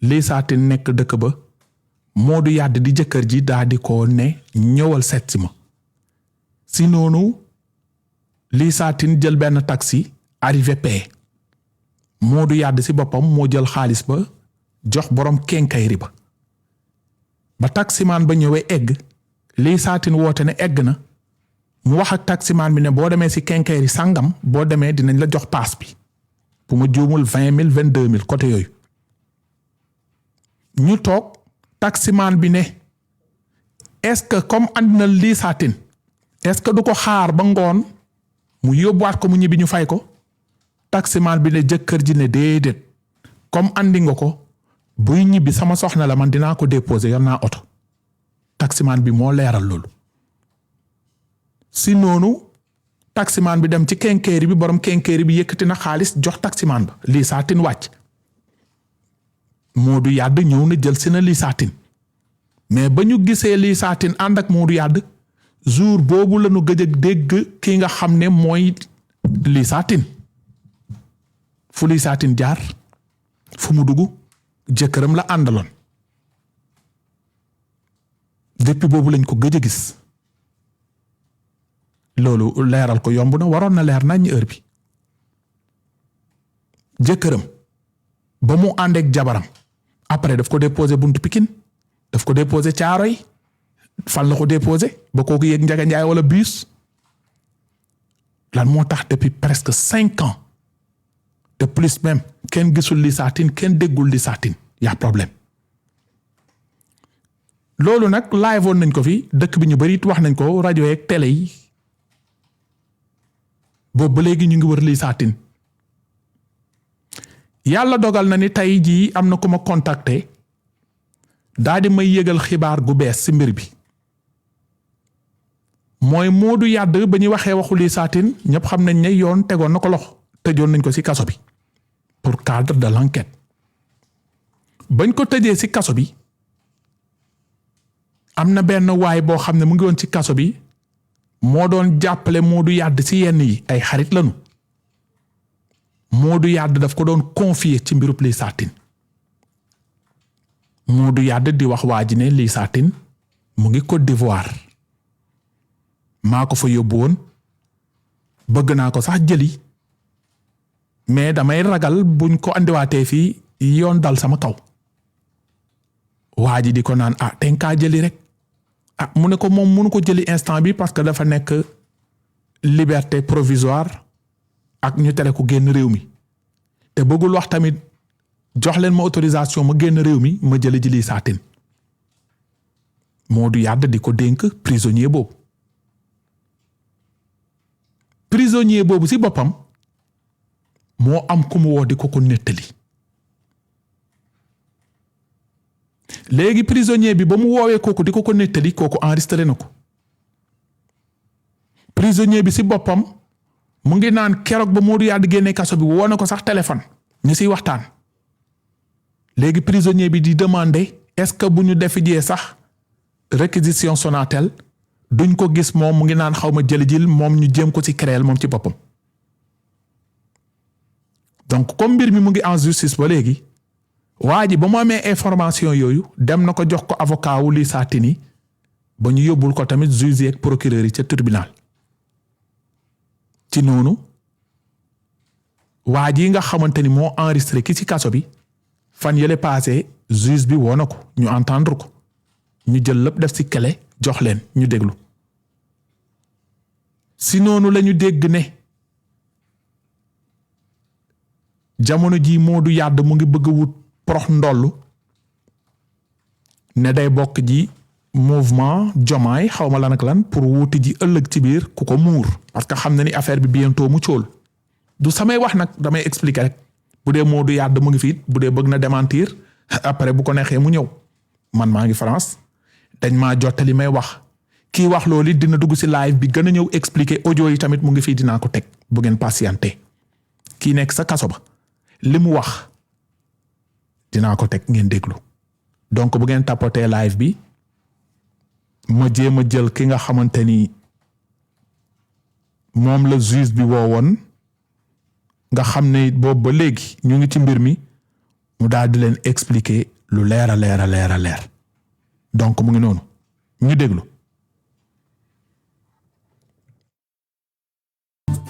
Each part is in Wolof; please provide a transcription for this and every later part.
Lissa Tine nekk dëkk ba Modou Yade di jëkkër ji daa di ko ne ñëwal seet si ma si noonu Lissa Tine jël benn taxi arrivé paix Modou Yade si boppam moo jël xaalis ba jox borom kenkayri ba taximaan ba ñëwee egg Lissa Tine woote ne egg na mu wax ak taximaan bi ne boo demee si kenkayri sàngam boo demee dinañ la jox paas bi bu ma juumul 20 000 22 000 côté yooyu ñu toog taximaan bi ne est-ce que comme andi na Lissa Tine est-ce que du ko xaar ba ngoon mu yóbbuwaat ko mu ñibbi ñu fay ko taximaan bi ne jëkkër ji ne déedéet comme andi nga ko buy ñibbi sama soxna la man dinaa ko déposer yor naa oto taximaan bi moo leeral loolu si noonu taximaan bi dem ci kenkeeri bi borom kenkeeri bi yëkkati na xaalis jox taximaan ba Lissa Tine wàcc Modou Yade ñëw na jël si na Lissa Tine mais ba ñu gisee Lissa Tine ànd ak Modou Yade jour boobu la ñu gëj a dégg ki nga xam ne mooy Lissa Tine fu Lissa Tine jaar fu mu dugg jëkkëram la àndaloon depuis boobu lañ ko gëj a gis loolu leeral ko yomb na waroon na leer nañ heure bi jëkkëram ba mu àndeek jabaram après daf ko déposé buntu Pikine daf ko déposé Caaroy fan la ko déposé ba kooku yéeg Njaga Njaay wala bus lan moo tax depuis presque 5 ans de plus même kenn gisul Lissa Tine kenn déggul Lissa Tine y'a problème loolu nag live woon nañ ko fi dëkk bi ñu bari wax nañ ko rajo yeeg télé yi boobu ba léegi ñu ngi wër Lissa Tine yàlla dogal na ni tey jii am na ku ma contacté daa di may yëgal xibaar gu bees ci mbir bi mooy Modou Yade ba ñuy waxee waxu Lissa Tine ñëpp xam nañ ne yoon tegoon na ko loxo tëjoon nañ ko ci kaso bi pour cadre de l'enquête bañ ko tëjee ci kaso bi am na benn waay boo xam ne mu ngi woon ci kaso bi moo doon jàppale Modou Yade ci yenn yi ay xarit lañu Modou Yade daf ko doon confier ci mbirub Lissa Tine Modou Yade di wax waa ji ne Lissa Tine mu ngi Côte d'Ivoire maa ko fa yóbbu woon bëgg naa ko sax jëli mais damay ragal buñ ko andiwaatee fii yoon dal sama kaw waa ji di ko naan te nga kaa jëli rek mu ne ko moom mënu ko jëli instant bi parce que dafa nekk liberté provisoire ak ñu tere ko génn réew mi te bëggul wax tamit jox leen ma autorisation ma génn réew mi ma jëli ji Lissa Tine Modou Yade di ko dénk prisonnier boobu ci boppam moo am ku mu woo di ko nettali léegi prisonnier bi ba mu woowee kooku di ko nettali kooku enregistré na ko prisonnier bi ci boppam mu ngi naan keroog ba Modou Yade génnee kaso bi woo na ko sax téléphone ñu ciy waxtaan léegi prisonnier bi di demander est-ce que bu ñu defijee sax réquisition Sonatel duñ ko gis moom mu ngi naan xaw ma jëli moom ñu jéem ko ci créer moom ci boppam donc comme mbir mi mu ngi en justice ba léegi waa ji ba mu amee information yooyu dem na ko jox ko avocat wu Lissa Tine ba ñu yóbbul ko tamit juge ak procureur yi ca tribunal ci noonu waa ji nga xamante ni moo enregistré ki ci kaso bi fan yële passé juge bi woo na ko ñu entendre ko ñu jël lépp def ci clé jox leen ñu déglu si noonu la ñu dégg ne jamono ji Modou Yade mu ngi bëgg a wut prox ndollu ne day bokk ji mouvement Diomaye xawma lan ak lan pour wuti ji ëllëg ci biir ku ko muur parce que xam na ni affaire bi bientôt mu cool du samay wax nag damay expliquer rek bu dee Modou Yade mu ngi fi bu dee bëgg na démentir après bu ko neexee mu ñëw man maa ngi France dañ maa jottali may wax kii wax loolu dina dugg ci live bi gën a ñëw expliquer audio yi tamit mu ngi fii dinaa ko teg bu ngeen patienté kii nekk sa kaso ba li mu wax dinaa ko teg ngeen déglu donc bu ngeen tapoter live bi ma jéem a jël ki nga xamante ni moom la juge bi woowoon nga xam ne boobu ba léegi ñu ngi ci mbir mi mu daal di leen expliquer lu leer a leer donc mu ngi noonu ñu déglu.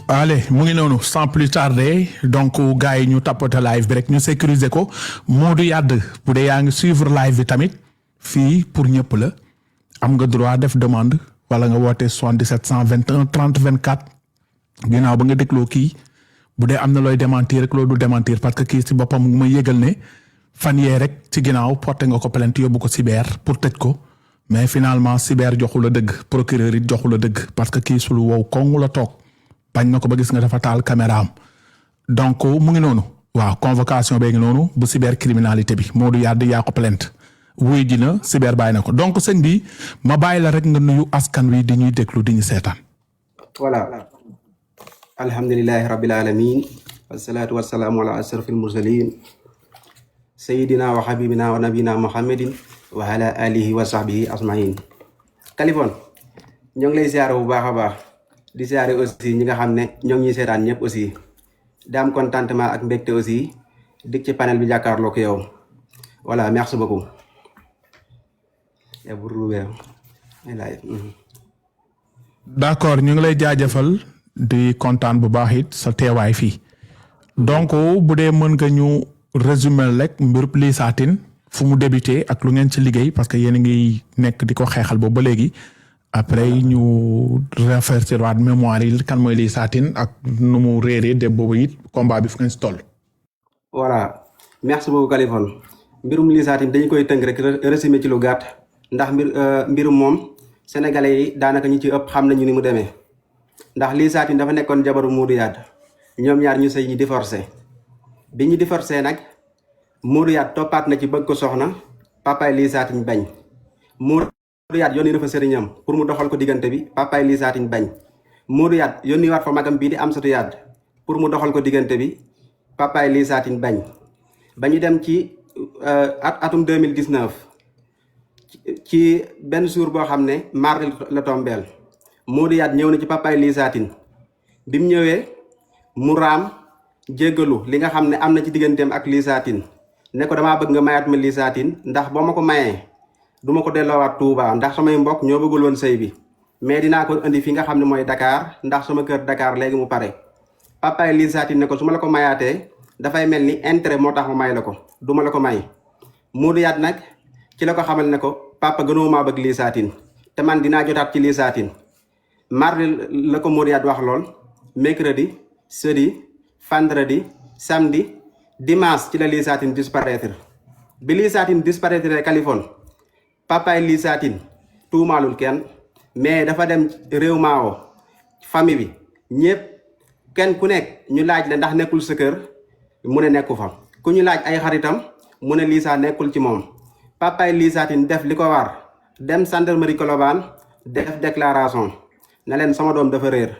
allez mu ngi noonu sans plus tarder donc gars yi ñu tapoter live bi rek ñu sécuriser ko Modou Yade bu dee yaa ngi suivre live bi tamit fii pour ñëpp la am nga droit def demande wala nga woote 77 121 30 24 ginnaaw ba nga dégloo kii bu dee am na looy démentir rek loolu du démentir parce que kii si boppam mu ma yëgal ne fan yee rek ci ginnaaw porté nga ko plainte yóbbu ko cyber pour tëj ko mais finalement cyber joxu la dëgg procureur it joxu la dëgg parce que kii sulu wow kongu la toog bañ na ko ba gis nga dafa taal caméra am donc mu ngi noonu waaw convocation bee ngi noonu bu cybercriminalité bi Modou Yade yaa ko plainte wuy dina cyber bàyyi na ko donc sëñ bi ma bàyyi la rek nga nuyu askan wi di ñuy déglu di ñu seetaan. voilà alhamdulillahi rabbil alamin wasalaatu wasalaamu ala ashrafil mursalin sayidina wa habibina wa nabina muhammadin wa ala alihi wa sahbihi asmain. Kaliphone ñoo ngi lay ziare bu baax a baax di ziare aussi ñi nga xam ne ñoo ngi ñuy seetaan ñëpp aussi di am contentement ak mbégte aussi dig ci panel bi jàkkaarloo ko yow voilà merci beaucoup. d'accord ñu ngi lay jaajëfal di kontaan bu baax it sa teewaay fii donc bu dee mën nga ñu résumer rek mbirub Lissa Tine fu mu débuté ak lu ngeen ci liggéey parce que yéen a ngi nekk di ko xeexal boobu ba léegi après ñu raffercir waat mémoire yi kan mooy Lissa Tine ak nu mu réeree de boobu it combat bi fu ngeen si toll. voilà merci beaucoup Kaliphone mbirum Lissa Tine dañu koy tënk rek résumé ci lu gàtt ndax mbirum moom sénégalais yi daanaka ñi ci ëpp xam nañu ni mu demee ndax Lissa Tine dafa nekkoon jabaru Modou Yade ñoom ñaar ñu sëy ñi divorcé bi ñu divorcé nag Modou Yade toppaat na ci bëgg ko soxna papaay Lissa Tine bañ Modou Yade yónni na fa sëriñam pour mu doxal ko diggante bi papaay Lissa Tine bañ Modou Yade yónni waat fa magam bii di Amsatou Yade pour mu doxal ko diggante bi papaay Lissa Tine bañ ba ñu dem ci atum 2019 ci benn jour boo xam ne mardi la tombeel Modou Yade ñëw na ci papaay Lissa Tine bi mu ñëwee mu raam jéggalu li nga xam ne am na ci digganteem ak Lissa Tine ne ko damaa bëgg nga mayaat ma Lissa Tine ndax boo ma ko mayee du ma ko delloowaat Touba ndax samay mbokk ñoo bëggul woon sëy bi mais dinaa ko indi fi nga xam ne mooy Dakar ndax sama kër Dakar léegi mu pare papaay Lissa Tine ne ko su ma la ko mayaatee dafay mel ni intérêt moo tax ma may la ko du ma la ko may Modou Yade nag ci la ko xamal ne ko papa gënoo maa bëgg Lissa Tine te man dinaa jotaat ci Lissa Tine mardi la ko Modou Yade wax lool mercredi jeudi vendredi samedi dimanche ci la Lissa Tine disparaître bi Lissa Tine disparaître Kaliphone papaay Lissa Tine tuumaalul kenn mais dafa dem réew maawo famille bi ñëpp kenn ku nekk ñu laaj la ndax nekkul sa kër mu ne nekku fa ku ñu laaj ay xaritam mu ne Lissa nekkul ci moom papaay Lissa Tine def li ko war dem gendarmerie Colobane def déclaration na leen sama doom dafa réer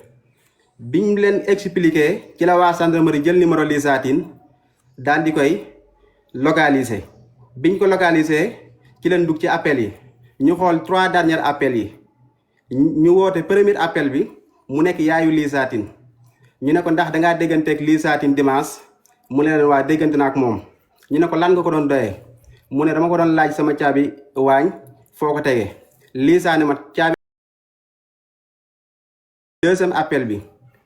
biñ leen expliqué ci la waa gendarmerie jël numéro Lissa Tine daal di koy localiser biñ ko localiser ci leen dugg ci appel yi ñu xool 3 derniers appels yi ñu woote premier appel bi mu nekk yaayu Lissa Tine ñu ne ko ndax dangaa dégganteeg Lissa Tine dimanche mu ne leen waa déggante na ak moom ñu ne ko lan nga ko doon doyee mu ne dama ko doon laaj sama caabi waañ foo ko tegee Lissa ne ma caabi. deuxième appel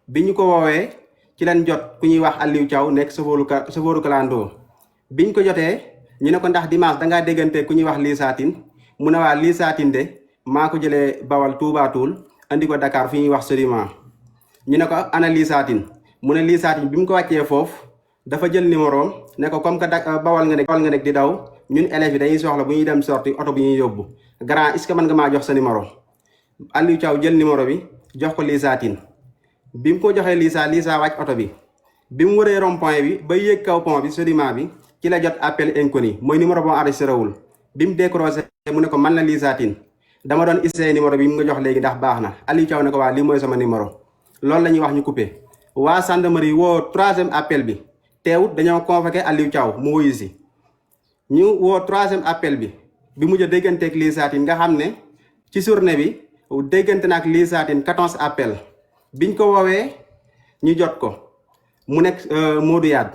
bi ñu ko woowee ci leen jot ku ñuy wax Aliou Thiaw nekk sofooru kalandoo biñ ko jotee ñu ne ko ndax dimanche dangaa déggante ku ñuy wax Lissa Tine mu ne waa Lissa Tine de maa ko jëlee Bawal Touba Toul andi ko Dakar fi ñuy wax Sodima ñu ne ko ana Lissa Tine mu ne Lissa Tine bi mu ko wàccee foofu dafa jël numéro ne ko comme que Bawal nga nekk di daw ñun élèves yi dañuy soxla bu ñuy dem sorti oto bu ñuy yóbbu grand est-ce que mën nga maa jox sa numéro Aliou Thiaw jël numéro bi jox ko Lissa Tine bi mu ko joxee Lissa wàcc oto bi mu wëree rond point bi ba yéeg kaw pont bi Sodima bi ci la jot appel inconnu mooy numéro boo enregistré wul bi mu décroché mu ne ko man la Lissa Tine dama doon essayé numéro bi mu nga jox léegi ndax baax na Aliou Thiaw ne ko waa lii mooy sama numéro loolu la ñuy wax ñu coupé waa gendarmerie woo 3e appel bi teewut dañoo convoqué Aliou Thiaw mu wuyu si ñu woo 3e appel bi mujj a dégganteeg Lissa Tine nga xam ne ci journée bi déggante na ak Lissa Tine 14 appel biñ ko woowee ñu jot ko mu nekk Modou Yade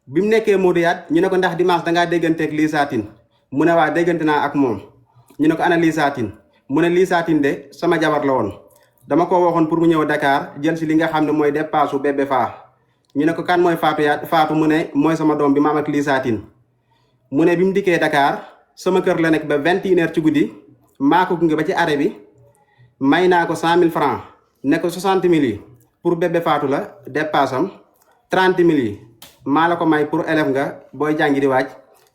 bi mu nekkee Modou Yaat ñu ne ko ndax dimanche dangaa dégganteeg Lissa Tine mu ne waa déggante naa ak moom ñu ne ko ana Lissa Tine mu ne Lissa Tine de sama jabar la woon dama ko waxoon pour mu ñëw Dakar jël si li nga xam ne mooy dépasse su bébé faa ñu ne ko kan mooy Fatou Yaat Fatou mu ne mooy sama doom bi ma am ak Lissa Tine mu ne bi mu dikkee Dakar sama kër la nekk ba 21h ci guddi maa ko gunge ba ci arrêt bi may naa ko 100 000 francs ne ko 60 000 yi pour bébé Fatou la dépasse am 30 000 yi maa la ko may pour élève nga booy jàngi di wàcc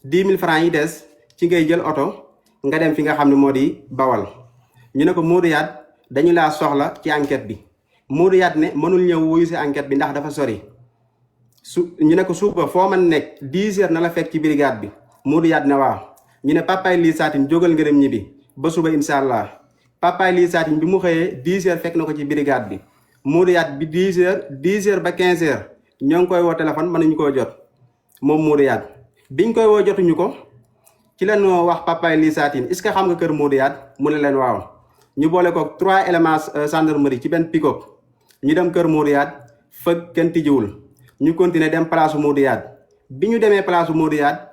10 000 francs yi des ci ngay jël oto nga dem fi nga xam ne moo di Bawal ñu ne ko Modou Yaat dañu laa soxla ci enquête bi Modou Yaat ne mënul ñëw wuyu si enquête bi ndax dafa sori ñu ne ko suuba foo mën nekk 10 heures na la fekk ci brigade bi Modou Yaat ne waaw ñu ne papaay Lissa Tine jógal nga dem ñibbi ba suba incha allah papaay Lissa Tine bi mu xëyee 10 heures fekk na ko ci brigade bi Modou Yaat bi 10 heures ba 15 heures ñoo ngi koy woo téléphone mënuñu koo jot moom Modou Yaat biñ koy woo jotuñu ko ci leen wax papaay Lissa Tine est-ce que xam nga kër Modou Yaat mu ne leen waaw ñu boole ko 3 éléments gendarmerie ci benn pick-up ñu dem kër Modou Yaat fëgg kenn tijjiwul ñu continuer dem place Modou Yaat bi ñu demee place Modou Yaat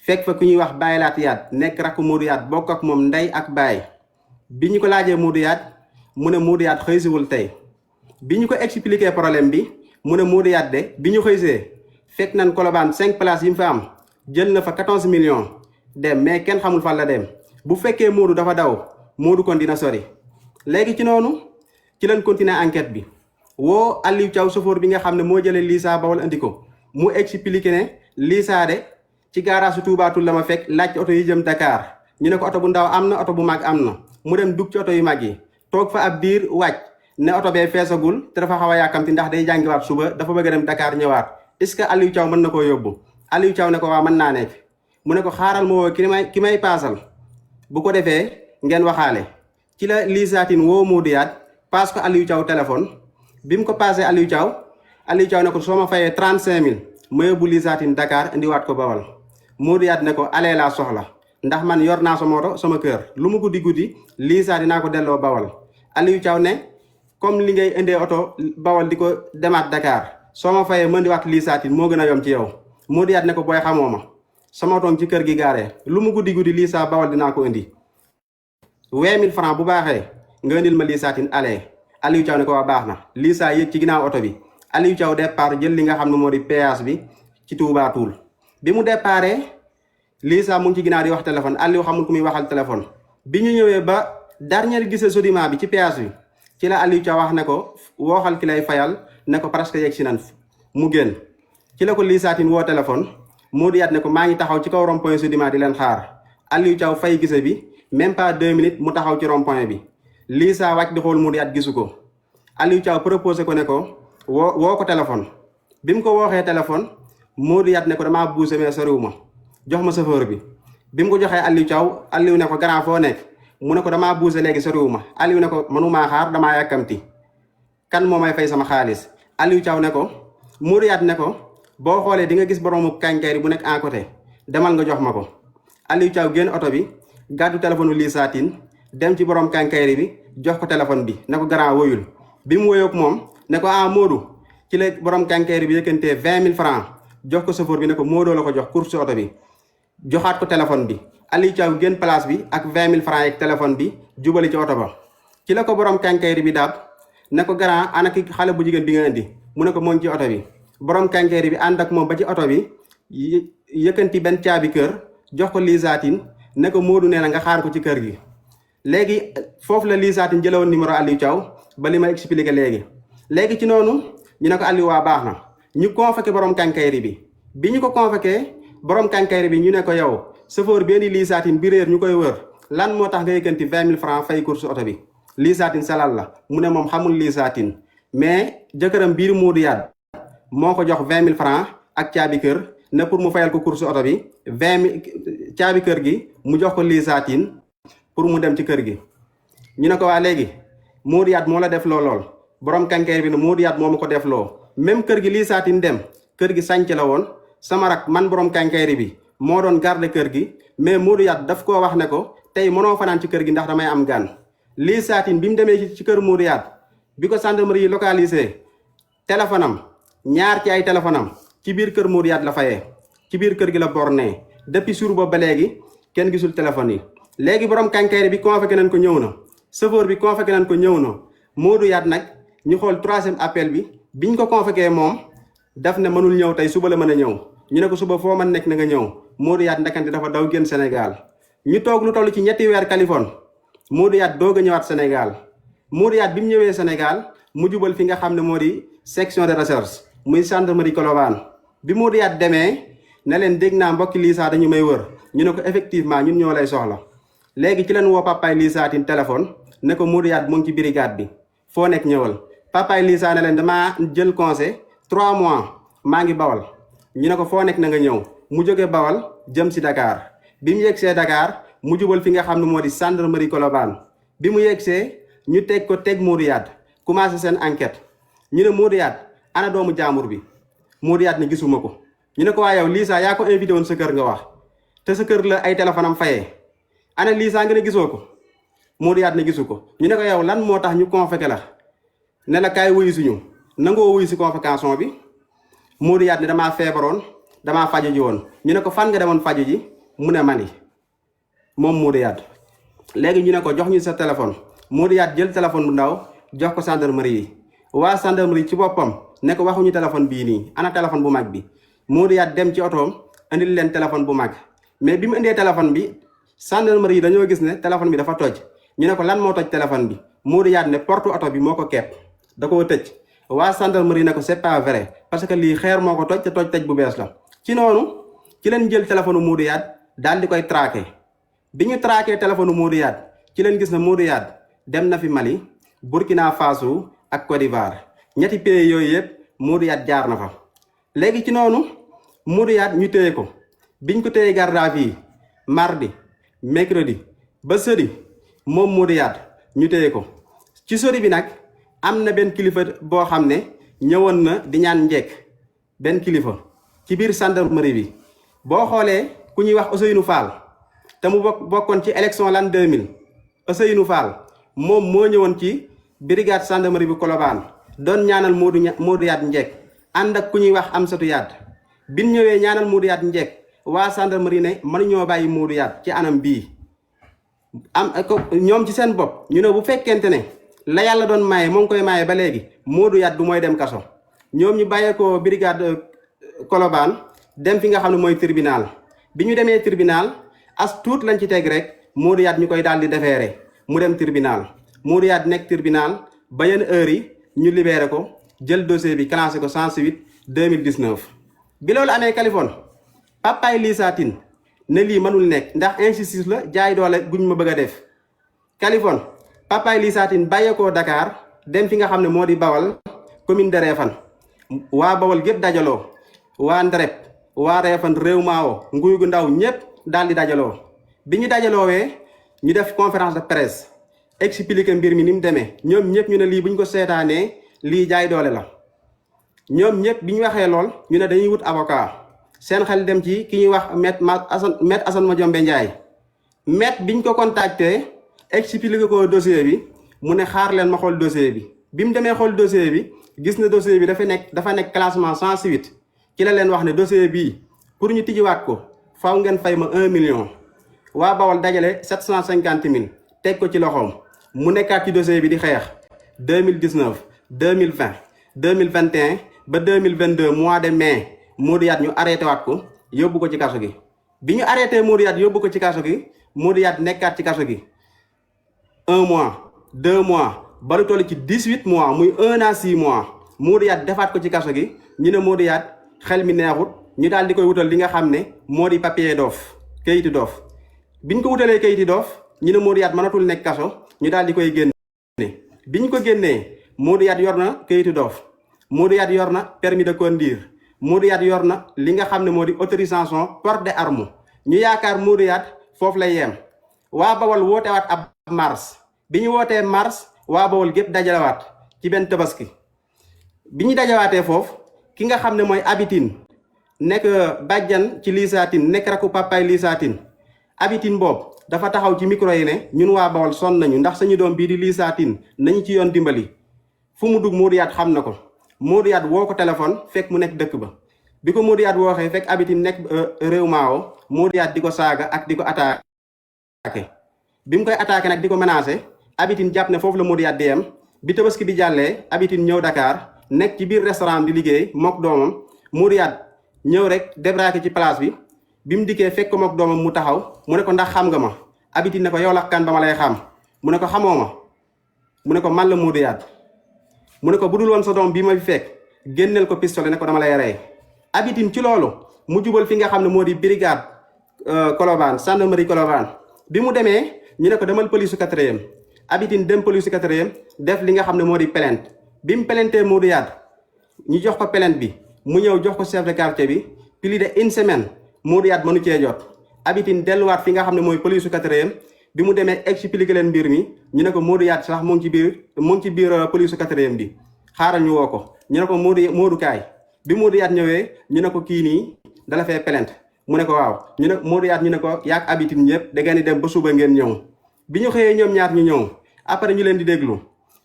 fekk fa ku ñuy wax Baye Laat Yaat nekk rakk Modou Yaat bokk ak moom ndey ak baay bi ñu ko laajee Modou Yaat mu ne Modou Yaat xëysiwul tey bi ñu ko expliqué problème bi mu ne Modou Yaat de bi ñu xëysee fekk nañ Colobane 5 places yi mu fa am jël na fa 14 millions dem mais kenn xamul fan la dem bu fekkee Modou dafa daw Modou kon dina sori léegi ci noonu ci lañ continuer enquête bi woo Aliou Thiaw chauffeur bi nga xam ne moo jëlee Lissa Bawal andi ko mu expliqué ne Lissa de ci garage su Touba Toul la ma fekk laaj oto yi jëm Dakar ñu ne ko oto bu ndaw am na oto bu mag am na mu dem dugg ci oto yu mag yi toog fa ab diir wàcc ne oto bee feesagul te dafa xaw a yàkkamti ndax day jàngiwaat suba dafa bëgg a dem Dakar ñëwaat est-ce que Aliou Thiaw mën na koo yóbbu Aliou Thiaw ne ko waa mën naa nekk mu ne ko xaaral ma woo ki may paasal bu ko defee ngeen waxaale ci la Lissa Tine woo Modou Yaat paas ko Aliou Thiaw téléphone bi mu ko paasee Aliou Thiaw ne ko soo ma fayee 35 000 ma yóbbu Lissa Tine Dakar indiwaat ko Bawal Modou Yaat ne ko alee laa soxla ndax man yor naa sama oto sama kër lu mu guddi Lissa dinaa ko delloo Bawal Aliou Thiaw ne comme li ngay indee oto Bawal di ko demaat Dakar soo ma fayee ma indiwaat Lissa Tine moo gën a yom ci yow Modou Yaat ne ko booy xamoo ma sama oto ci kër gi gaaree lu mu guddi Lissa Bawal dinaa ko indi 20 000 francs bu baaxee nga indil ma Lissa Tine alee Aliou Thiaw ne ko waa baax na Lissa yéeg ci ginnaaw oto bi Aliou Thiaw départ jël li nga xam ne moo di péage bi ci Touba Toul bi mu déparé Lissa mu ngi ci ginnaaw di wax téléphone Aliou xamul ku muy waxal téléphone bi ñu ñëwee ba dernier gise sodiment bi ci péage bi ci la Aliou Thiaw wax ne ko wooxal ki lay fayal ne ko presque yegg si nan mu génn ci la ko Lissa Tine woo téléphone Modou Yaat ne ko maa ngi taxaw ci kaw rond-point sodiment di leen xaar Aliou Thiaw fay gise bi même pas 2 minutes mu taxaw ci rond-point bi Lissa wàcc di xool Modou Yaat gisu ko Aliou Thiaw proposé ko ne ko woo ko téléphone bi mu ko wooxee téléphone Modou Yaat ne ko damaa bougé mais soriwuma jox ma chauffeur bi mu ko joxee Aliou Thiaw Aliou ne ko grand foo nekk mu ne ko damaa bougé léegi soriwuma Aliou ne ko mënumaa xaar damaa yàkkamti kan moo may fay sama xaalis Aliou Thiaw ne ko Modou Yaat ne ko boo xoolee di nga gis boroomu kànkeeri bu nekk en côté demal nga jox ma ko Aliou Thiaw génn oto bi gàddu téléphone Lissa Tine dem ci borom kànkeeri bi jox ko téléphone bi ne ko grand woyul bi mu woyoog moom ne ko Modou ci la borom kànkeeri bi yëkkantee 20 000 francs jox ko chauffeur bi ne ko Modou la ko jox course oto bi joxaat ko téléphone bi Aliou Thiaw génn place bi ak 20 000 francs yeeg téléphone bi jubali ci oto ba ci la ko borom kànkeeri bi daab ne ko grand ana ki xale bu jigéen bi nga indi mu ne ko moo ngi ci oto bi borom kànkeeri bi ànd ak moom ba ci oto bi yëkkanti benn caabi kër jox ko Lissa Tine ne ko Modou nee na nga xaar ko ci kër gi léegi foofu la Lissa Tine jëlewoon numéro Aliou Thiaw ba li ma expliqué léegi ci noonu ñu ne ko Aliou waa baax na ñu convoqué borom kànkeeri bi ñu ko convoqué borom kànkeeri bi ñu ne ko yow chauffeur bi indi Lissa Tine bi réer ñu koy wër lan moo tax nga yëkkanti 20 000 francs fay course oto bi Lissa Tine salal la mu ne moom xamul Lissa Tine mais jëkkëram biir Modou Yaat moo ko jox 20 000 francs ak caabi kër ne pour mu fayal ko course oto bi 20 000 caabi kër gi mu jox ko Lissa Tine pour mu dem ci kër gi ñu ne ko waa léegi Modou Yaat moo la def lool borom kànkeer bi ne Modou Yaat moo ma ko def loo même kër gi Lissa Tine dem kër gi sànc la woon sama rak man borom kànkeeri bi moo doon garder kër gi mais Modou Yaat daf koo wax ne ko tey mënoo fanaan ci kër gi ndax damay am gan Lissa Tine bi mu demee ci kër Modou Yaat bi ko gendarmerie yi localisé téléphone am ñaar ci ay téléphone am ci biir kër Modou Yade la fayee ci biir kër gi la borné depuis jour boobu ba léegi kenn gisul téléphone yi. léegi borom kànkeeri bi convoqué nañ ko ñëw na chauffeur bi convoqué nañ ko ñëw na Modou Yade nag ñu xool 3e appel bi biñ ko convoqué moom daf ne mënul ñëw tey suba la mën a ñëw ñu ne ko suba foo mën nekk na nga ñëw Modou Yade ndakante dafa daw génn Sénégal ñu toog lu toll ci ñetti weer Californie Modou Yade doog a ñëwaat Sénégal Modou Yade bi mu ñëwee Sénégal mu jubal fi nga xam ne moo di section de recherche muy gendarmerie Colobane bi Modou Yade demee ne leen dégg naa mbokki Lissa dañu may wër ñu ne ko effectivement ñun ñoo lay soxla léegi ci leen woo papaay Lissa Tine téléphone ne ko Modou Yade mu ngi ci brigade bi foo nekk ñëwal papaay Lissa ne leen damaa jël conseil 3 mois maa ngi Bawal ñu ne ko foo nekk na nga ñëw mu jóge Bawal jëm si Dakar bi mu yegsee Dakar mu jubal fi nga xam ne moo di gendarmerie Colobane bi mu yegsee ñu teg Modou Yade commencé seen enquête ñu ne Modou Yade ana doomu jaambur bi Modou Yade ne gisuma ko ñu ne ko waa yow Lissa yaa ko invité woon sa kër nga wax te sa kër la ay téléphone am fayee ana Lissa nga ne gisoo ko Modou Yade ne gisu ko ñu ne ko yow lan moo tax ñu convoqué la ne la kaay wuyu suñu nangoo wuyu si convocation bi Modou Yade ne damaa feebaroon damaa faju ji woon ñu ne ko fan nga demoon faju ji mu ne Mali moom Modou Yade léegi ñu ne ko jox ñu sa téléphone Modou Yade jël téléphone bu ndaw jox ko gendarmerie yi waa gendarmerie ci boppam ne ko waxuñu téléphone bii nii ana téléphone bu mag bi Modou Yade dem ci otoom indil leen téléphone bu mag mais bi mu indee téléphone bi gendarmerie yi dañoo gis ne téléphone bi dafa toj ñu ne ko lan moo toj téléphone bi Modou Yade ne porte oto bi moo ko kepp da koo tëj waa gendarmerie ne ko c'est pas vrai parce que lii xeer moo ko toj te toj bu bees la ci noonu ci leen jël téléphone Modou Yade daal di koy traqué bi ñu traqué téléphone Modou Yade ci leen gis ne Modou Yade dem na fi Mali Burkina Faso ak Côte d'Ivoire ñetti pays yooyu yëpp Modou Yade jaar na fa léegi ci noonu Modou Yade ñu téye ko biñ ko téye garde à vue mardi mercredi ba jeudi moom Modou Yade ñu téye ko ci jeudi bi nag am na benn kilifa boo xam ne ñëwoon na di ñaan njekk benn kilifa ci biir gendarmerie bi boo xoolee ku ñuy wax Ousseynou Fall te mu bokkoon ci élection l'an 2000 Ousseynou Fall moom moo ñëwoon ci brigade gendarmerie bi Colobane doon ñaanal Modou Yade njekk ànd ak ku ñuy wax Amsatou Yade bin ñëwee ñaanal Modou Yade njekk waa gendarmerie ne mënuñoo bàyyi Modou Yade ci anam bii ñoom ci seen bopp ñu ne bu fekkente ne la yàlla doon maye moo ngi koy maye ba léegi Modou Yade du mooy dem kaso ñoom ñu bàyyee ko brigade Colobane dem fi nga xam ne mooy tribunal bi ñu demee tribunal as tuut lañ ci teg rek Modou Yade ñu koy daal di defeere mu dem tribunal Modou Yade nekk tribunal ba yenn heure yi ñu libéré ko jël dossier bi classé ko 108 2019 bi loolu amee Californie papaay Lissa Tine ne lii mënul nekk ndax injustice la jaay doole guñ ma bëgg a def Californie papaay Lissa Tine bàyyeekoo Dakar dem fi nga xam ne moo di Bawal commune de Réfane waa Bawal gépp dajaloo waa Ndereb waa Réfane réew maawo nguy gu ndaw ñépp daal di dajaloo bi ñu dajaloowee ñu def conférence de presse expliquer mbir mi ni mu demee ñoom ñëpp ñu ne lii bu ñu ko seetaanee lii jaay doole la ñoom ñëpp bi ñu waxee lool ñu ne dañuy wut avocat seen xel dem ci ki ñuy wax maître Assane Madiambé Ndiaye maître biñ ko contacté expliquer ko dossier bi mu ne xaar leen ma xool dossier bi mu demee xool dossier bi gis na dossier bi dafa nekk classement 108 ci la leen wax ne dossier bii pour ñu tijjiwaat ko faaw ngeen fay ma 1 million waa Bawol dajale 750 000 teg ko ci loxoom mu nekkaat ci dossier bi di xeex 2019 2020 2021 ba 2022 mois de mai Modou Yade ñu arrêté waat ko yóbbu ko ci kaso gi bi ñu arrêté Modou Yade yóbbu ko ci kaso gi Modou Yade nekkaat ci kaso gi 1 mois 2 mois ba lu toll ci 18 mois muy 1 an 6 mois Modou Yade defaat ko ci kaso gi ñu ne Modou Yade xel mi neexut ñu daal di koy wutal li nga xam ne moo di papier doof kayiti doof biñ ko wutalee kayiti doof ñu ne Modou Yade mënatul nekk kaso ñu daal di koy génne bi ñu ko génnee Modou Yade yor na kayiti doof Modou Yade yor na permis de conduire Modou Yade yor na li nga xam ne moo di autorisation port des armes ñu yaakaar Modou Yade foofu lay yem waa Bawol wootewaat ab mars bi ñu wootee mars waa Bawol gépp dajalewaat ci benn tabaski bi ñu dajawaatee foofu ki nga xam ne mooy Abitine nekk bàjjan ci Lissa Tine nekk rakku papaay Lissa Tine Abitine boobu dafa taxaw ci micro yi ne ñun waa Bawol sonn nañu ndax sañu doom bii di Lissa Tine nañu ci yoon dimbali fu mu dugg Modou Yade xam na ko Modou Yade woo ko téléphone fekk mu nekk dëkk ba bi ko Modou Yade wooxee fekk Aby Tine nekk réew maawo Modou Yade di ko saaga ak di ko attaqué bi mu koy attaqué nag di ko menacé Aby Tine jàpp ne foofu la Modou Yade di yem bi tabaski bi jàllee Aby Tine ñëw Dakar nekk ci biir restaurant di liggéey mook doomam Modou Yade ñëw rek débraqué ci place bi mu dikkee fekk ko mook doomam mu taxaw mu ne ko ndax xam nga ma Aby Tine ne ko yow la kan ba ma lay xam mu ne ko xamoo ma mu ne ko man la Modou Yade mu ne ko bu dul woon sa doom bii ma fi fekk génneel ko pistolet ne ko dama lay rey Aby Tine ci loolu mu jubal fi nga xam ne moo di brigade Colobane gendarmerie Colobane bi mu demee ñu ne ko demal police su 4e Aby Tine dem police su 4e def li nga xam ne moo di plainte bi mu plaintee Modou Yade ñu jox ko plainte bi mu ñëw jox ko chef de quartier bi plus de une semaine Modou Yade mënu cee jot Aby Tine delluwaat fi nga xam ne mooy police su 4e bi mu demee expliqué leen mbir mi ñu ne ko Modou Yade sax mu ngi ci biir police su 4e bi xaaral ñu woo ko ñu ne ko Modou kaay bi Modou Yade ñëwee ñu ne ko kii nii dala fee plainte mu ne ko waaw ñu ne Modou Yade ñu ne ko yaag Aby Tine ñëpp da ngeen di dem ba suba ngeen ñëw bi ñu xëyee ñoom ñaar ñu ñëw après ñu leen di déglu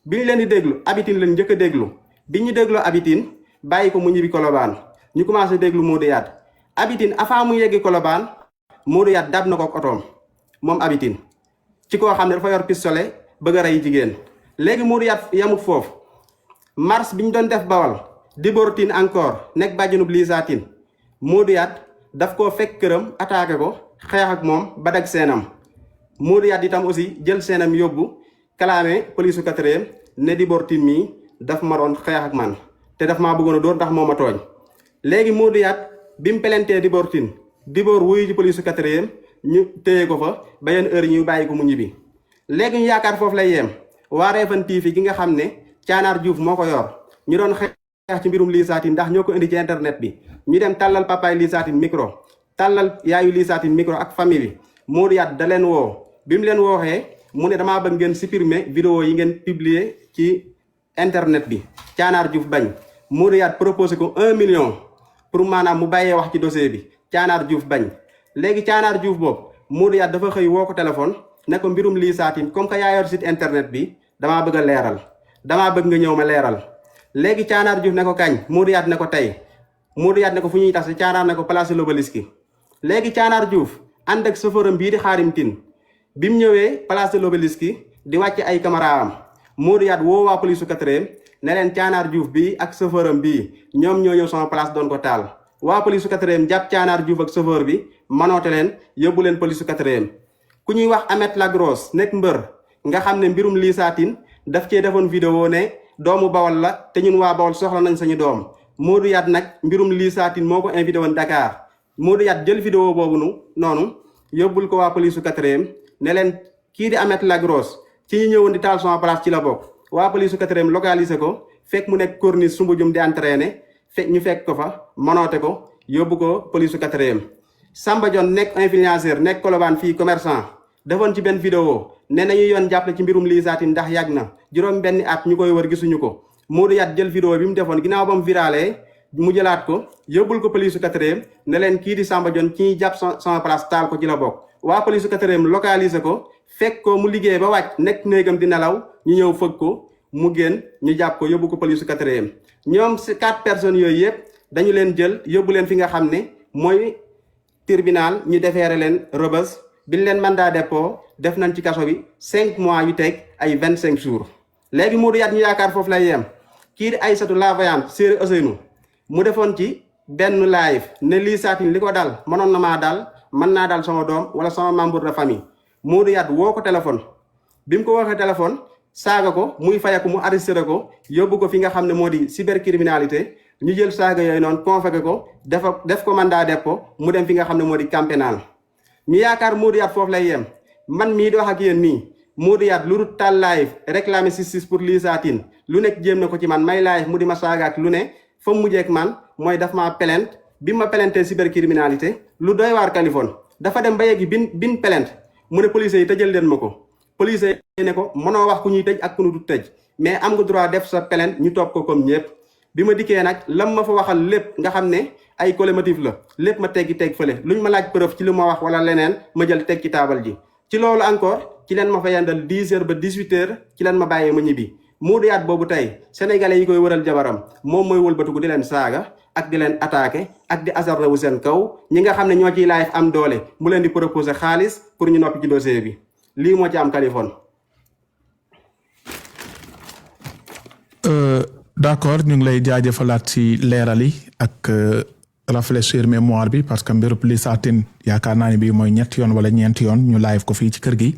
bi ñu leen di déglu Aby Tine leen njëkk a déglu bi ñu dégloo Aby Tine bàyyi ko mu ñibbi Colobane ñu commencé déglu Modou Yade Aby Tine avant mu yeggi Colobane Modou Yade dab na ko ak otoom moom Aby Tine ci koo xam ne dafa yor pistolet bëgg a rey jigéen léegi Modou Yade yamut foofu mars bi ñu doon def Bawal Dibor Tine encore nekk bàjjanub Lissa Tine Modou Yade daf koo fekk këram attaqué ko xeex ak moom ba dag seenam Modou Yade itam aussi jël seenam yóbbu kalaame police su 4e ne Dibor Tine mii daf ma doon xeex ak man te daf maa bëggoon a dóor ndax moo ma tooñ léegi Modou Yade bi mu pelentee Dibor Tine Dibor wuyu ji police su 4e ñu téye ko fa ba yenn heure yi ñu bàyyi ko mu ñibbi léegi ñu yaakaar foofu lay yem waa Refane TV gi nga xam ne Thianar Diouf moo ko yor ñu doon xeex ci mbirum Lissa Tine ndax ñoo ko indi ci internet bi ñu dem tàllal papaay Lissa Tine micro tàllal yaayu Lissa Tine micro ak famille bi Modou Yade da leen woo bi mu leen wooxee mu ne damaa bëgg ngeen supprimer vidéo yi ngeen publier ci internet bi Thianar Diouf bañ Modou Yade proposé ko 1 million pour maanaam mu bàyyee wax ci dossier bi Thianar Diouf bañ léegi Thianar Diouf boobu Modou Yade dafa xëy woo ko téléphone ne ko mbirum Lissa Tine comme que yaa yor site internet bi damaa bëgg a leeral damaa bëgg nga ñëw ma leeral léegi Thianar Diouf ne ko kañ Modou Yade ne ko tey Modou Yade ne ko fu ñuy tax si Thianar ne ko place l'Obélisque léegi Thianar Diouf ànd ak chauffeuram bii di Xaarim Tine bi mu ñëwee place de l'Obélisque di wàcce ay caméra am Modou Yade woo waa police su 4e ne leen Thianar Diouf bii ak chauffeuram bii ñoom ñoo ñëw sama place doon ko taal waa police su 4e jàpp Thianar Diouf ak chauffeur bi manoote leen yóbbu leen police su 4e ku ñuy wax Ameth Lagros nekk mbër nga xam ne mbirum Lissa Tine daf cee defoon vidéo ne doomu Bawol la te ñun waa Bawol soxla nañ sañu doom Modou Yade nag mbirum Lissa Tine moo ko invité woon Dakar Modou Yade jël vidéo boobu noonu yóbbul ko waa police su 4e ne leen kii di Ameth Lagros ci ñu ñëwoon di taal sama place ci la bokk waa police su 4e localisé ko fekk mu nekk corniche Soumbédioune di entraîné ñu fekk ko fa manoote ko yóbbu ko police su 4e Samba Dione nekk influenceur nekk Colobane fii commerçant defoon ci benn vidéo ne nañu yoon jàppale ci mbirum Lissa Tine ndax yàgg na juróom benn at ñu koy wër gisuñu ko Modou Yade jël vidéo bi mu defoon ginnaaw ba mu virale mu jëlaat ko yóbbul ko police su 4e ne leen kii di Samba Dione ci ñuy jàpp sama place taal ko ci la bokk waa police su 4e localisé ko fekk ko mu liggéey ba wàcc nekk néegam di nelaw ñu ñëw fëgg ko mu génn ñu jàpp ko yóbbu ko police su 4e ñoom si 4 personnes yooyu yëpp dañu leen jël yóbbu leen fi nga xam ne mooy tribunal ñu defeere leen Rebeuss biñ leen mandat dépôt def nañ ci kaso bi 5 mois yu teg ay 25 jours léegi Modou Yade ñu yaakaar foofu lay yem kii di Aïssatou la voyante Séeri Ousseynou mu defoon ci benn live ne Lissa Tine li ko dal mënoon na maa dal mën naa dal sama doom wala sama membre de famille Modou Yade woo ko téléphone bi mu ko waxee téléphone saaga ko muy fayaku mu arrêté ko yóbbu ko fi nga xam ne moo di cybercriminalité ñu jël saaga yooyu noonu convoqué ko def ko mandat dépôt mu dem fi nga xam ne moo di camp pénal ñu yaakaar Modou Yade foofu lay yem man mii di wax ak yéen nii Modou Yade lu dul taal live réclamer justice pour Lissa Tine lu nekk jéem na ko ci man may live mu di ma saaga ak lu ne fa mu mujjeek man mooy daf maa plainte bi ma plainte cybercriminalité lu doy waar Kaliphone dafa dem ba yeggi bin plainte mu ne police yi tëjal leen ma ko police yi ne ko mënoo wax ku ñuy tëj ak ku ñu du tëj mais am nga droit def sa plainte ñu topp ko comme ñëpp bi ma dikkee nag lam ma fa waxal lépp nga xam ne ay collectif la lépp ma teggi teg fële luñ ma laaj preuve ci li ma wax wala leneen ma jël teg ci taabal ji ci loolu encore ci leen ma fa yendal 10h ba 18h ci leen ma bàyyee ma ñibbi Modou Yade boobu tey sénégalais yi koy wëral jabaram moom mooy wëlbatiku di leen saaga ak di leen attaqué ak di hasardé wu seen kaw ñi nga xam ne ñoo ciy live am doole mu leen di proposer xaalis pour ñu noppi ci dossier bi lii moo ci am Kaliphone. D'accord ñu ngi lay jaajëfalaat ci leeral yi ak rafraîchir mémoire bi parce que mbirub Lissa Tine yaakaar naa ne bii mooy ñetti yoon wala ñeenti yoon ñu live ko fii ci kër gi.